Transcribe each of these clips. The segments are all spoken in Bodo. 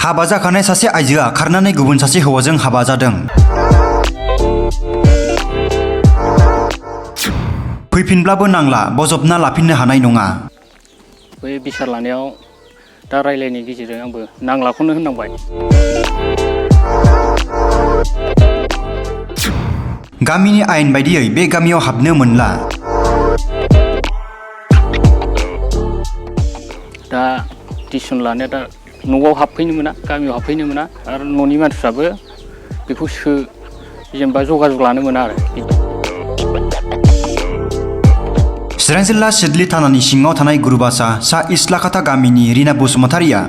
हाबा जाखानाय सासे आइजोआ खारनानै गुबुन सासे हौवाजों हाबा जादों। फैफिनब्लाबो नांला, बजबना लाफिननो हानाय नङा। बै बिसार लानायाव दा रायलायनायनि गेजेरजों आंबो नांलाखौनो होननांबाय। गामिनि आयेन बायदियै बे गामियाव हाबनो मोनला। दा डिसिसन लानाया दा न'आव हाबफैनो मोना, गामियाव हाबफैनो मोना आरो न'नि मानसिफ्राबो बेखौ जेनेबा जगाजग लानो मोना आरो। चिरां जिल्ला सिडली थानानि सिङाव थानाय गुरुबासा सा इस्लाकाता गामिनि रिना बसुमतारिया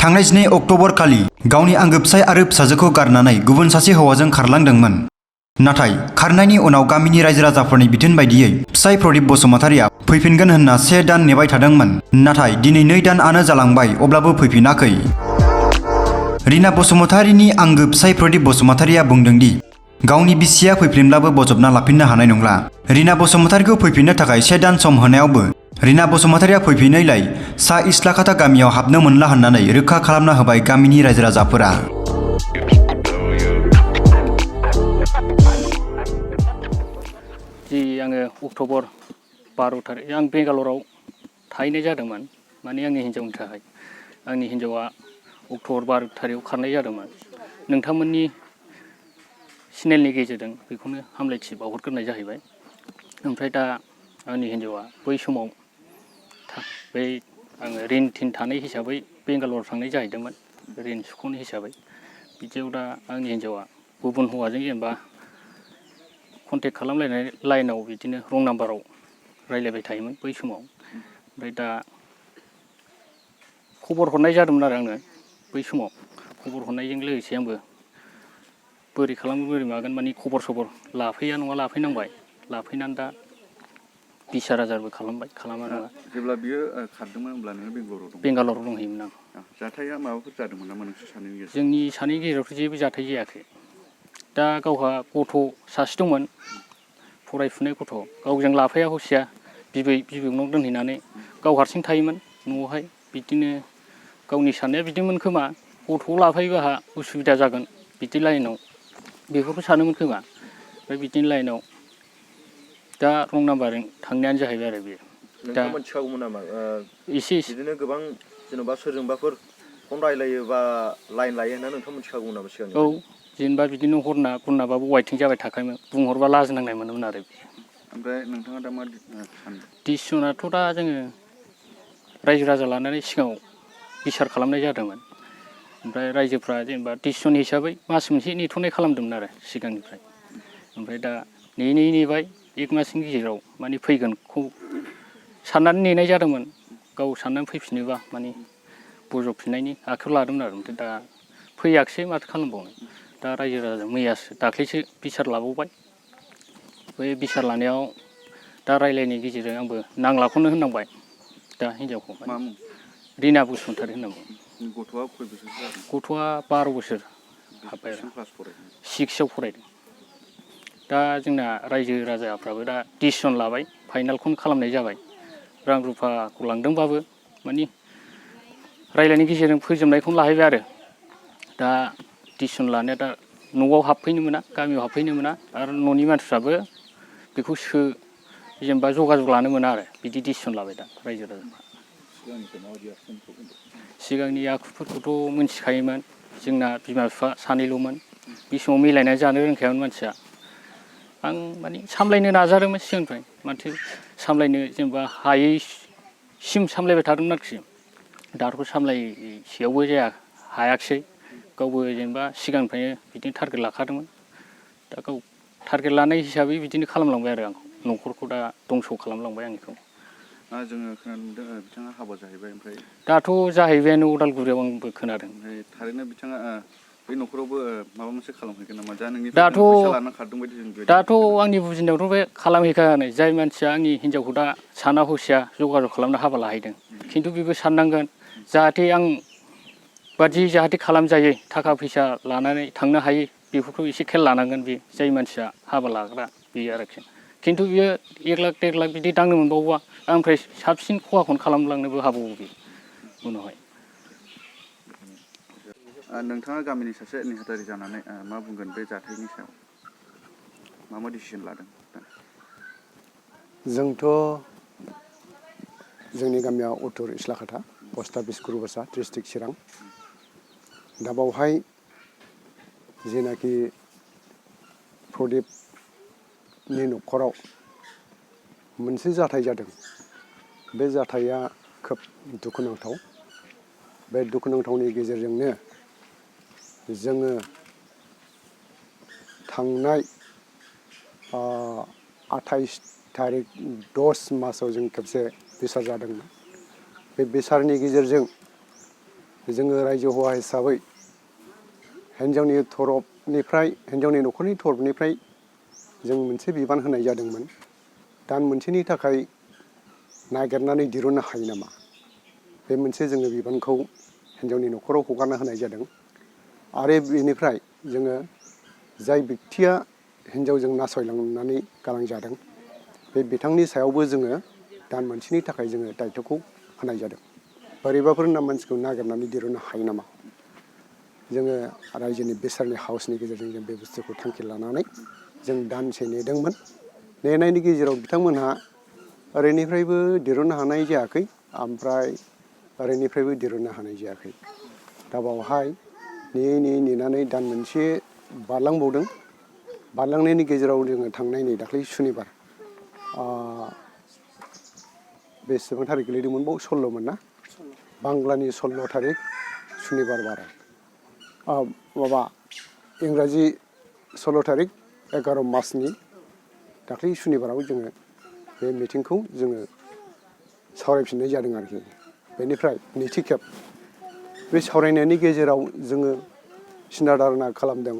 थांनाय 2 अक्ट'बर खालि गावनि आंगो फिसाय आरो फिसाजोखौ गारनानै गुबुन सासे हौवाजों खारलांदोंमोन। नाथाय खारनायनि उनाव गामिनि रायजो राजाफोरनि बिथोन बायदियै फिसाय प्रदीप बसुमतारिया फैफिनगोन होनना 1 दान नेबाय थादोंमोन। नाथाय दिनै 2 दानानो जालांबाय, अब्लाबो फैफिनाखै। रिना बसुमतारिनि आंगो फिसाय प्रदीप बसुमतारिया बुंदोंदि गावनि बिसिया फैफिनब्लाबो बजबना लाफिननो हानाय नंला। रिना बसुमतारिखौ फैफिननो थाखाय 1 दान सम होनायावबो रिना बसुमतारिया फैफिनैलाय सा इस्लाकाता गामियाव हाबनो मोनला होननानै रोखा खालामना होबाय गामिनि रायजो राजाफोरा। आङो अक्ट'बर 12 थारिख आं बेंगालराव थाहैनाय जादोंमोन, माने आंनि हिन्जावनि थाखाय। आंनि हिन्जावा अक्ट'बर 12 थारिखआव खारनाय जादोंमोन। नोंथांमोननि चेनेलनि गेजेरजों बेखौनो हामलायथि बावहरग्रोनाय जाहैबाय। ओमफ्राय दा आंनि हिन्जावा बै समाव बै आङो रिन थिन थानाय हिसाबै बेंगालराव थांनाय जाहैदोंमोन, रिन सुख'नाय हिसाबै। बिदियाव दा आंनि हिन्जावा गुबुन हौवाजों जेनेबा कन्टेक्ट खालामलायनाय लाइनाव बिदिनो रं नाम्बाराव रायलायबाय थायोमोन बै समाव। ओमफ्राय दा खबर हरनाय जादोंमोन आरो आङो बै समाव। खबर हरनायजों लोगोसे आंबो बोरै खालामगोन बोरै मागोन माने खबर सबर लाफैया नङा लाफैनांबाय। लाफैनानै दा बिसार आजारबो खालामबाय, खालामा नङा। जेब्ला बियो खारदोंमोन होनब्ला नोङो बेंगालराव दंमोन? बेंगालराव दंहैयोमोन आं। जाथाया माबाफोर जादोंमोन नामा नोंसोर सानैनि गेजेराव? जोंनि सानैनि गेजेरावथ' जेबो जाथाय जायाखै। दा गावहा गथ' सासे दंमोन, फरायफुनाय गथ'। गावजों लाफाया हसिया बिबौनाव दोनहैनानै गाव हारसिं थायोमोन न'आवहाय। बिदिनो गावनि साननाया बिदिमोन खोमा, गथ'खौ लाफायोबा आंहा उसुबिदा जागोन बिदि लाइनाव बेफोरखौ सानोमोन खोमा। ओमफ्राय बिदिनो लाइनाव दा रं नाम्बारजों थांनायानो जाहैबाय आरो बेयो। नोंथाङा मिथिखागौमोन नामा एसे बिदिनो गोबां जेन'बा सोरजोंबाफोर फन रायलायो बा लाइन लायो होनना नोंथाङा मिथिखागौमोन नामा सिगांनिफ्राय? औ, जेनेबा बिदिनो हरना गुरनाबाबो वाइटिं जाबाय थाखायोमोन। बुंहरबा लाजिनांनाय मोनोमोन आरो। ओमफ्राय नोंथाङा दा मा सानो? डिसिसनाथ' दा जोङो रायजो राजा लानानै सिगाङाव बिसार खालामनाय जादोंमोन। ओमफ्राय रायजोफ्रा जेनेबा डिसिसन हिसाबै मास मोनसे नेथ'नाय खालामदोंमोन आरो सिगांनिफ्राय। ओमफ्राय दा नेबाय 1 मासनि गेजेराव माने फैगोनखौ साननानै नेनाय जादोंमोन। गाव साननानै फैफिनोबा माने बजबफिननायनि आखायाव लादोंमोन आरो। ओमफ्राय दा फैयाखिसै, माथो खालामबावनो। दा रायजो राजा मैयासो दाख्लैसो बिसार लाबावबाय। बे बिसार लानायाव दा रायलायनायनि गेजेरजों आंबो नांलाखौनो होननांबाय दा हिन्जावखौ। मा मुं? रिना बसुमतारि होनना बुङो। गथ'आ खय बोसोरसो जादों? गथ'आ 12 बोसोर हाबबाय आरो। बेसेबां क्लास फरायदों? 6आव फरायदों। दा जोंना रायजो राजाफ्राबो दा डिसिसन लाबाय, फाइनालखौनो खालामनाय जाबाय। रां रुफाखौ लांदोंबाबो माने रायलायनायनि गेजेरजों फोजोबनायखौनो लाहैबाय आरो। दा डिसिसन लानाया दा न'आव हाबफैनो मोना, गामियाव हाबफैनो मोना आरो न'नि मानसिफ्राबो बेखौ जेनेबा जगाजग लानो मोना आरो। बिदि डिसिसन लाबाय दा रायजो राजाफ्रा। सिगांनि आखुफोरखौथ' मिथिखायोमोन। जोंना बिमा बिफा सानैल'मोन। बे समाव मिलायनानै जानो रोंखायामोन मानसिया। आं माने सामलायनो नाजादोंमोन सिगांनिफ्राय। माथो सामलायनो जेनेबा हायैसिम सामलायबाय थादोंमोन आरोखि। दाथ' सामलायसेयावबो हायाखिसै। गावबो जेनेबा सिगांनिफ्रायनो बिदिनो टारगेट लाखादोंमोन। दा गाव टारगेट लानाय हिसाबै बिदिनो खालामलांबाय आरो आंखौ। न'खरखौ दा दंस' खालामलांबाय आंनिखौ। जोङो खोनानो मोनदों बिथाङा हाबा जाहैबाय। ओमफ्राय दाथ' जाहैबायानो उदालगुरियाव, आंबो खोनादों। ओमफ्राय थारैनो बिथाङा बै न'खरावबो माबा मोनसे खालामहैगोन नामा? दा नोंनिफ्राय दाथ' फैसा लाना खारदों बायदि जों दाथ' आंनि बुजिनायावथ' बे खालामहैखायानो। जाय मानसिया आंनि हिन्जावखौ दा साना हसिया जगाजग खालामना हाबा लाहैदों। खिन्थु बेबो साननांगोन जाहाथे आं बादि जाहाथे खालामजायो, थाखा फैसा लानानै थांनो हायो, बेफोरखौ एसे खेल लानांगोन बे जाय मानसिया हाबा लाग्रा बेयो आरोखि। खिन्थु बियो 1 लाख 1.5 लाख बिदि दांनो मोनबावोबा आंनिफ्राय साबसिन खहाखौनो खालामलांनोबो हाबावो बे उनावहाय। नोंथाङा गामिनि सासे नेहाथारि जानानै मा बुंगोन बे जाथायनि सायाव मा डिसिसन लादों? जोंथ' जोंनि गामिया उत्तर इस्लाखाथा पस्ट अफिस गुरुबासा डिस्ट्रिक्ट चिरां। दा बावहाय जेनाखि प्रदीपनि न'खराव मोनसे जाथाय जादों, बे जाथाया खोब दुखुनांथाव। बे दुखुनांथावनि गेजेरजोंनो जोङो थांनाय 28 थारिख 10 मासाव जों खेबसे बिसार जादोंमोन। बे बिसारनि गेजेरजों जोङो रायजो हौवा हिसाबै हिन्जावनि न'खरनि तरफनिफ्राय जों मोनसे बिबान होनाय जादोंमोन। दान मोनसेनि थाखाय नागिरनानै दिरुननो हायो नामा, बे मोनसे जोङो बिबानखौ हिन्जावनि न'खराव हगारना होनाय जादों। आरो बेनिफ्राय जोङो जाय बेक्तिया हिन्जावजों नासयलांनानै गालांजादों, बे बिथांनि सायावबो जोङो दान मोनसेनि थाखाय जोङो दायथ'खौ होनाय जादों। बोरैबाफोर मानसिखौ नागिरनानै दिरुननो हायो नामा, जोङो रायजोनि बिसारनि हाउसनि गेजेरजों जों बे बुस्थुखौ थांखि लानानै जों दानसे नेदोंमोन। नेनायनि गेजेराव बिथांमोनहा ओरैनिफ्रायबो दिरुननो हानाय जायाखै, ओमफ्राय ओरैनिफ्रायबो दिरुननो हानाय जायाखै। दा बावहाय नेनानै दान मोनसे बारलांबावदों। बारलांनायनि गेजेराव जोङो थांनाय नै दाख्लै सुनिबार, बेसेबां थारिख गोलैदोंमोन बाव 16मोन ना, बांलानि 16 थारिख सुनिबार बाराय, इंराजि 16 थारिख 11 मासनि दाख्लै सुनिबाराव जोङो बे मिटिंखौ जोङो सावरायफिननाय जादों आरोखि। बेनिफ्राय नैथि खेब बे सावरायनायनि गेजेराव जोङो सिन्था धारना खालामदों।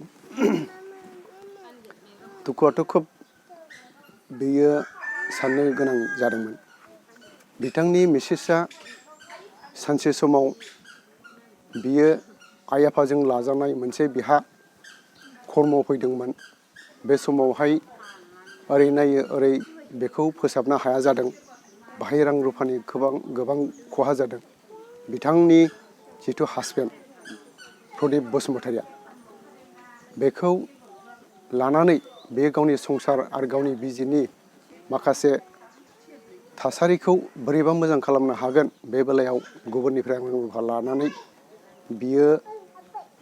दुखुआथ' खोब बेयो साननो गोनां जादोंमोन। बिथांनि मिसेसआ सानसे समाव बियो आइ आफाजों लाजानाय मोनसे बिहा खर्म फैदोंमोन। बे समावहाय ओरै नायो ओरै बेखौ फोसाबनो हाया जादों। बाहाय रां रुफानि गोबां खहा जादों। बिथांनि जिथु हासबेन्ड प्रदीप बसुमतारिया, बेखौ लानानै बे गावनि संसार आरो गावनि बिजिनि माखासे थासारिखौ बोरैबा मोजां खालामनो हागोन, बे बेलायाव गुबुननिफ्राय रां रुफा लानानै बियो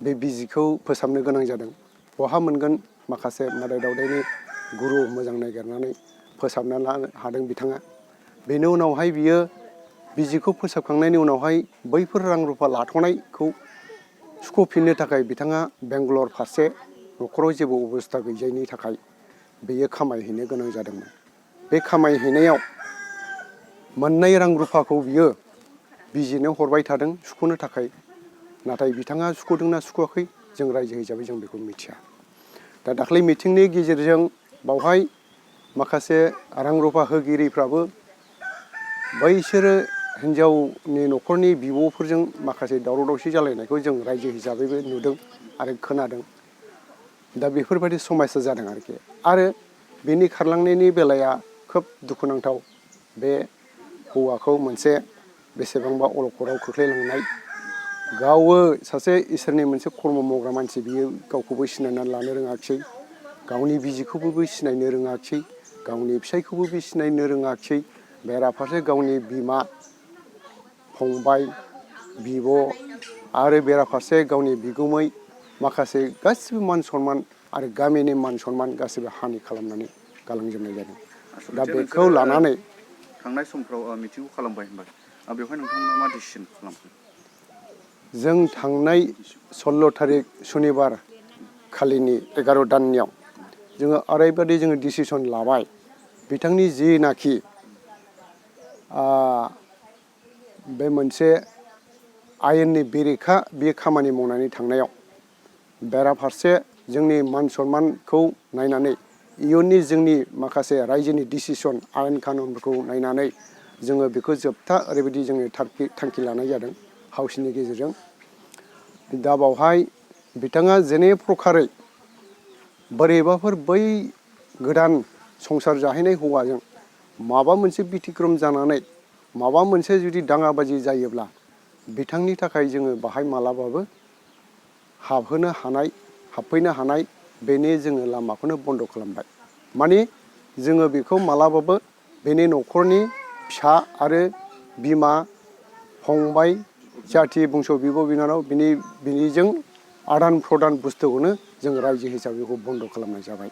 बे बिजिखौ फोसाबनो गोनां जादों। बहा मोनगोन माखासे मोदाय दावदायनि गुरु मोजां नागिरनानै फोसाबना लानो हादों बिथाङा। बेनि उनावहाय बियो बिजिखौ फोसाबखांनायनि उनावहाय बैफोर रां रुफा लाथ'नायखौ सुख'फिननो थाखाय बिथाङा बेंगलर फारसे न'खराव जेबो अबस्था गैजायिनि थाखाय बेयो खामायहैनो गोनां जादोंमोन। बे खामायहैनायाव मोननाय रां रुफाखौ बियो बिजिनो हरबाय थादों सुख'नो थाखाय। नाथाय बिथाङा सुख'दोंना सुख'आखै, जों रायजो हिसाबै जों बेखौ मिथिया। दा दाख्लै मिटिंनि गेजेरजों बावहाय माखासे रां रुफा होगिरिफ्राबो बैसोरो हिन्जावनि न'खरनि बिब'फोरजों माखासे दावराव दावसि जालायनायखौ जों रायजो हिसाबैबो नुदों आरो खोनादों। दा बेफोरबायदि समस्या जादों आरोखि। आरो बेनि खारलांनायनि बेलाया खोब दुखुनांथाव। बे हौवाखौ मोनसे बेसेबांबा अलखदाव खोख्लैलांनाय, गावो सासे इसोरनि मोनसे खर्म मावग्रा मानसि, बियो गावखौबो सिनायनानै लानो रोङाखिसै, गावनि बिजिखौबो सिनायनो रोङाखिसै, गावनि फिसायखौबो बे सिनायनो रोङाखिसै, बेराफारसे गावनि बिमा फंबाय बिब' आरो बेराफारसे गावनि बिगुमै माखासे गासिबो मान सनमान आरो गामिनि मान सनमान गासिबो हानि खालामनानै गालांजोबनाय जादों। दा बेखौ लानानै थांनाय समफ्राव मिटिंखौ खालामबाय होनबाय, बेवहाय नोंथांमोना मा डिसिसन खालामखो? जों थांनाय 16 थारिख सुनिबार खालिनि 11 दाननियाव जोङो ओरैबायदि जोङो डिसिसन लाबाय, बिथांनि जिनाखि बे मोनसे आयेननि बेरेखा बे खामानि मावनानै थांनायाव बेराफारसे जोंनि मान सनमानखौ नायनानै इयुननि जोंनि माखासे रायजोनि डिसिसन आयेन कानुनफोरखौ नायनानै जोङो बेखौ जोबथा ओरैबायदि जोङो थांखि लानाय जादों हाउसनि गेजेरजों। दा बावहाय बिथाङा जेने प्रकारै बोरैबाफोर बै गोदान संसार जाहैनाय हौवाजों माबा मोनसे बिथिक्रम जानानै माबा मोनसे जुदि दाङाबाजि जायोब्ला बिथांनि थाखाय जोङो बाहाय मालाबाबो हाबफैनो हानाय बेनि जोङो लामाखौनो बन्द' खालामबाय। माने जोङो बेखौ मालाबाबो बेनि न'खरनि फिसा आरो बिमा फंबाय जाथि बंस' बिब' बिनानाव बिनिजों आदान प्रदान बुस्थुखौनो जों रायजो हिसाबै बेखौ बन्द' खालामनाय जाबाय।